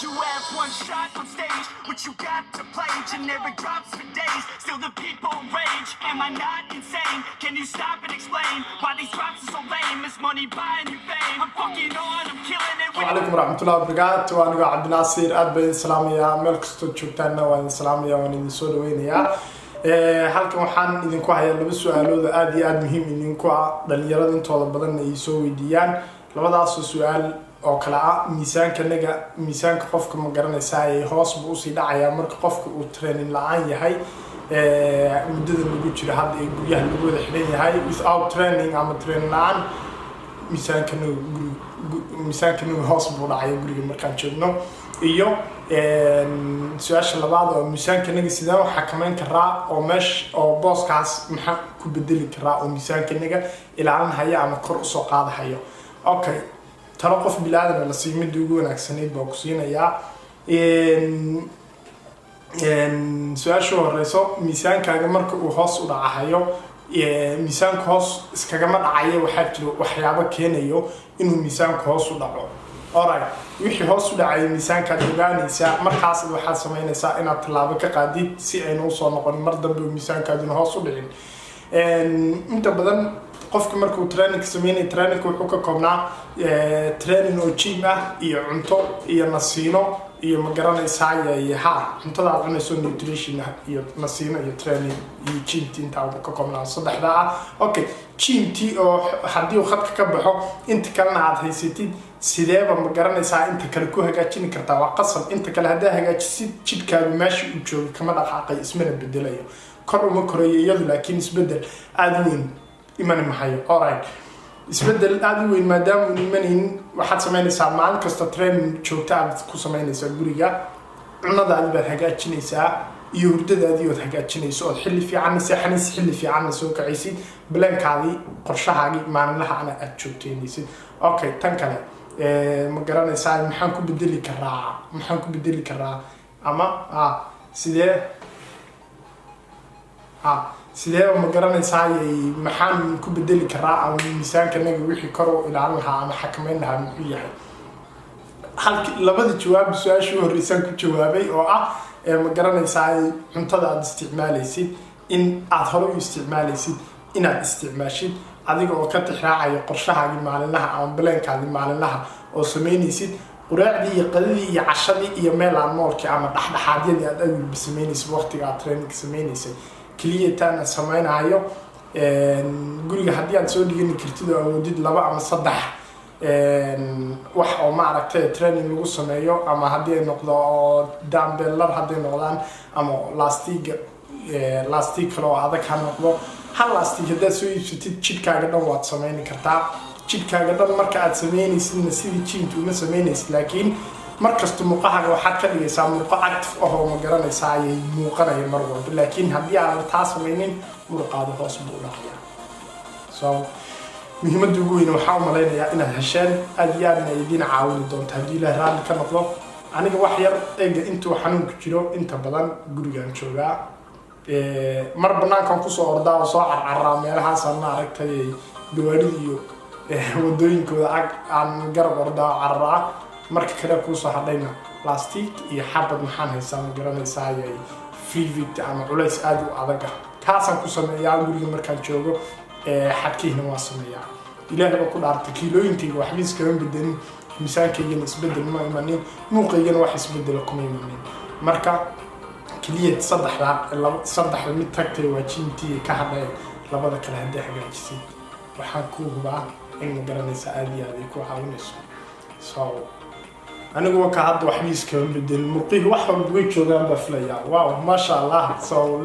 You have one shot on stage, what you got to play? Generic drops for days, still the people rage. Am I not insane? Can you stop and explain why these drops are so lame? Is money buying you fame? I'm fucking on, I'm killing it with Calaykum waraxmatullahi wabarakaatu. Anigoo Cabdinaasiir, aad baan idin salaamayaa. Meel kastoo joogtaanna waan idin salaamaya, waan idin soo dhaweynayaa. Halkan waxaan idinku hayaa laba su-aalood oo aada iyo aada muhiim idinku ah, dhalinyarada intooda badanna ay soo weydiiyaan. Labadaasoo su-aal oo kale ah: miisaankanaga, miisaanka qofka, ma garanaysaa, hoos buu usii dhacayaa marka qofka uu training la-aan yahay, muddada lagu jiro hadda ee guryaha lagu wada xidhan yahay. Without training ama training la-aan, miisaankanaga guri, miisaankanaga hoos buu dhacaya guriga markaan joogno. Iyo su-aasha labaad oo miisaankanaga sideen u xakameyn karaa, oo meesha oo booskaas maxaa ku bedeli karaa oo miisaankanaga ilaalinhaya ama kor usoo qaadahayo? Okay, talo qof bilaadan la siiyo midda ugu wanaagsanayd baa ku siinayaa. Su-aasha horeyso: miisaankaaga marka uu hoos u dhacahayo, miisaanka hoos iskagama dhacayo. Waxaa jiro waxyaabo keenayo inuu miisaanku hoos u dhaco. Alright, wixii hoos u dhacaya miisaankaad ogaanaysaa. Markaas waxaad samaynaysaa inaad tallaabo ka qaadid si ayna usoo noqonin mar dambe oo miisaankaaduna hoos u dhicin. Inta badan qofka markuu training sameynaya, trainingka wuxuu ka koobnaa training oo gym ah iyo cunto iyo nasiino iyo, ma garanaysaa, ha, cuntada aad cunayso, nutrition ah, iyo nasiino iyo training iyo gymti. Intaa uu ka koobnaa saddexda ah. Okay, gymti oo haddii uu khadka ka baxo, inta kalena aad haysatid, sideeba, ma garanaysaa, inta kale ku hagaajini kartaa? Waa qasab. Inta kale haddaa hagaajisid, jidhkaagu meesha uu joogo kama dhaqaaqayo, ismana bedelayo, kor uma korayo iyadu, laakiin isbedel aada u weyn imani mahayo. Alright, isbedel aada u weyn maadaama uun imanaynin, waxaad samaynaysaa maalin kasta training joogta aad ku samaynaysaa guriga. Cunadaadi baad hagaajinaysaa iyo hurdadaadii ood hagaajinayso, ood xilli fiicanna seexanaysid, xilli fiicanna soo kacaysid, plankaadii, qorshahaagii maalinlahana aad joogteynaysid. Okay, tan kale, ma garanaysaa, maxaan ku bedeli karaa, maxaan ku bedeli karaa ama sidee, sidee, ma garanaysaa, maxaan ku bedeli karaa ama miisaankanaga wixii kor u ilaalin lahaa ama xakameyn lahaa muxuu yahay? Halki labada jawaab su-aashii u horreysaan ku jawaabay oo ah, ma garanaysaa, cuntada aada isticmaalaysid, in aada hore u isticmaalaysid, inaad isticmaashid adiga oo ka tixraacaya qorshahaagii maalinlaha ama plankaadii maalinlaha, oo sameynaysid quraacdii iyo qadadii iyo cashadii iyo meel aan moolkii ama dhexdhexaadyadii aad awilba sameynaysid waqtiga aad training sameynaysay. Keliya taan sameynayo guriga haddii aad soo dhigani kartid oo awoodid laba ama saddex wax oo, maaragtay, training lagu sameeyo, ama haddii ay noqdo dumbbellar, hadday noqdaan ama laastiga, laastig kale oo adag ha noqdo, hal laastig haddaad soo iibsatid, jidhkaaga dhan waad sameyni kartaa. Jidhkaaga dhan marka aad sameynaysidna, sidii gymta uma sameynaysid, laakiin markasta murqahaaga waxaad ka dhigaysaa murqo active ah oo, ma garanaysaa, ayay muuqanaya mar walba. Laakiin haddii aadan taa sameynin, muruqaada hoos buu u dhacayaa. So muhiimadda ugu weyn waxaa u malaynayaa inaad hesheen, aada iyo aadna idiin caawini doonto haddii Ilaah raalli ka noqdo. Aniga wax yar eega, intuu xanuunku jiro inta badan gurigaan joogaa. Mar banaankan kusoo ordaa oo soo carcaraa, meelahaasaan, maaragtay, gawaarida iyo wadooyinkooda ag aan garab ordaa oo cararaa. Marka kale kuusoo hadhayna, lastig iyo xabad maxaan haysaa, ma garanaysaa, free weight ama culays aada u adag ah, kaasaan ku sameeyaa guriga markaan joogo. Xadkihina waa sameeyaa. Ilaahay baa ku dhaartay, kiilooyinkayga waxba iskama bedelin, miisaankaygana isbedel ma imanin, muuqaygana wax isbedela kuma imanin. Marka keliya saddexdaa, laba, saddexda mid tagtay waa gymtii ka hadhay. Labada kale haddii hagaajisid, waxaan ku hubaa in, ma garanaysaa, aada iyo aad ay ku caawinayso. So anigu waka hadda waxba iskama bedelin, murqihii wax walba way joogaan baa filayaa. Wow, maasha Allah. So